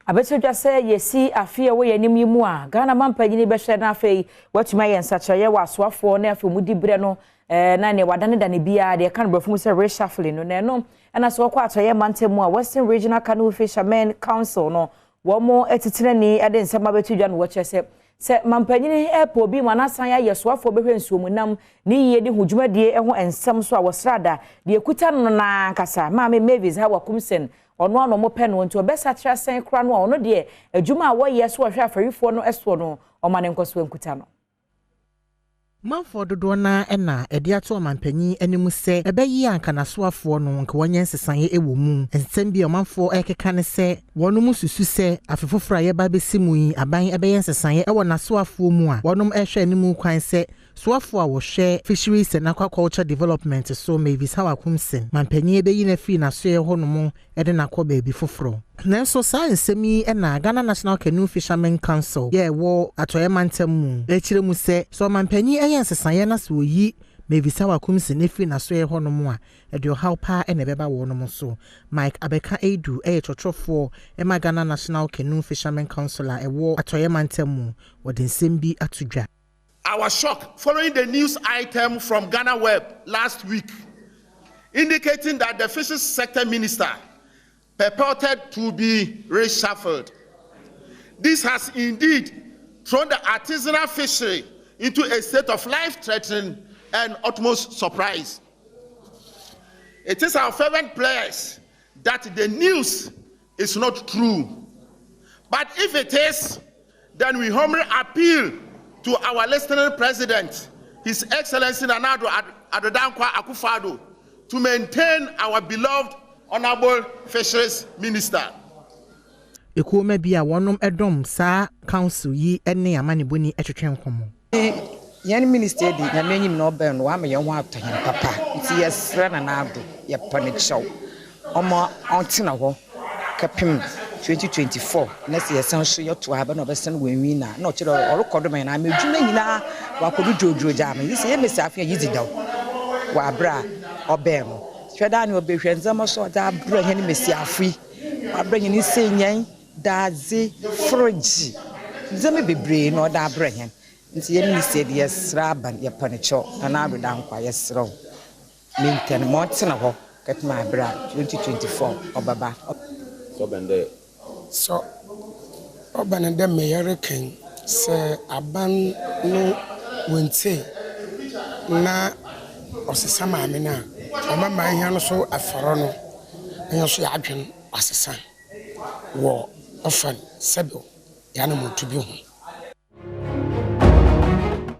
Abɛto dwa sɛ yɛsi afe a ɛwɔ yɛn anim yi mu a, Ghana mampanyini bɛhwɛ na afei watumi ayɛ nsakyerɛeɛ wɔ asoafoɔ ne afei mu di berɛ no na nea wadanedane biara deɛ ɛka no borɔfo mu sɛ reshuffling no. Na ɛno ɛna sɛ wɔkɔ atɔeɛ mantam mu a, Western Regional Canoe Fishermen Council no, wɔn atitenani de nsɛm abɛto dwa no, wɔkyerɛ sɛ mampanyini ɛpɛ obi ma n'asan ayɛ soafoɔ bɛhwɛ nsuo nam ne yie de ho dwumadie ho nsɛm so a, wɔsrada deɛ ekuta no nankasa Maame Mavis Hawa Koomson, ɔno ano ɔmo pɛ no, nti ɔbɛsakyera sɛn kora no a, ɔno deɛ adwuma a wɔyɛ so wɔhwɛ afarifoɔ no soɔ no, ɔma ne nkɔsoɔ nkuta no. Manfoɔ dodoɔ no na ɛde ato ɔmanpanyin anim sɛ ɛbɛyi anka n'asoafoɔ no nka wɔnyɛ nsesaeɛ wɔ mu. Nsɛm bi a ɔmanfoɔ ɛkeka ne sɛ wɔn mu susu sɛ afe foforɔ a yɛba bɛsi mu yi, aban ɛbɛyɛ nsesaeɛ wɔ n'asoafoɔ mu a wɔnom ɛhwɛ anim kwan sɛ soafoɔ a wɔhwɛ Fisheries and Aquaculture Development so, Mavis Hawa Koomson, mampanyin bɛyi no afiri n'asoɛ hɔnom de n'akɔ baabi foforɔ. Nanso saa nsɛm yi na Ghana National Canoe Fishermen Council yɛ ɛwɔ atɔeɛ mantam mu ɛkyerɛ mu sɛ ɔmanpanyin ɛyɛ nsesaeɛ na sɛ oyi Mavis Hawa Koomson efiri n'asoɛ hɔnom a, ɛde ɔhaw paa ɛna ɛbɛba wɔnom so. Mike Abɛka Edu ɛyɛ twɔtwɔfoɔ ɛma Ghana National Canoe Fishermen Council a ɛwɔ atɔeɛ mantam mu. Wɔde nsɛm bi ato dwa. Our shock following the news item from Ghana Web last week indicating that the fisheries sector minister purported to be reshuffled. This has indeed thrown the artisanal fishery into a state of life-threatening and utmost surprise. It is our fervent prayers that the news is not true. But if it is, then we humbly appeal to our listening president, His Excellency Nana Addo Dankwa Akufo-Addo, to maintain our beloved Honorable Fisheries Minister. Ekuoma bi a wɔnom dɔm saa council yi ne amanebɔni twetwe nkɔmmɔ. Yɛn minister di Nyame anim na ɔbɛn no, wama yɛn ho atɔ yɛn papa, nti yɛsrɛ Nana Addo, yɛpɛ ne kyɛw, ɔma ɔntena hɔ kɛpem 2024, na sɛ yɛsan so yɛto aba na ɔbɛsan wɔnwi na ɔkyerɛ ɔrekɔ do ma yɛn ama adwuma nyinaa wakɔdo dwoodwoo gya ama yi sɛ yɛ mesi afei yɛdzi dɛw wɔ aberɛ a ɔbɛn no. Hwɛ daa ne ɔbɛhwɛ ndzɛmba so ɔdze abrɛ hɛn mesiafo yi, wabrɛ hɛn nsɛnyan dadze forogye, ndzɛmba bebree na ɔde abrɛ hɛn. Nti yɛn minister de, yɛsrɛ aban, yɛpɛ no kyɛw, Nana Addo Dankwa, yɛsrɛ wo, mentɛn ma ɔntena hɔ kɛpem aberɛ a 2024 ɔbɛba. Sɛ ɔba no dɛ meyɛre kan sɛ aban no wɔntie na ɔsesa maame no a, ɔma ma ahia no so afɔrɔ no na yɛn nso yɛadwen asesa wɔ ɔfa sɛbew yɛanammɔnto bi ho.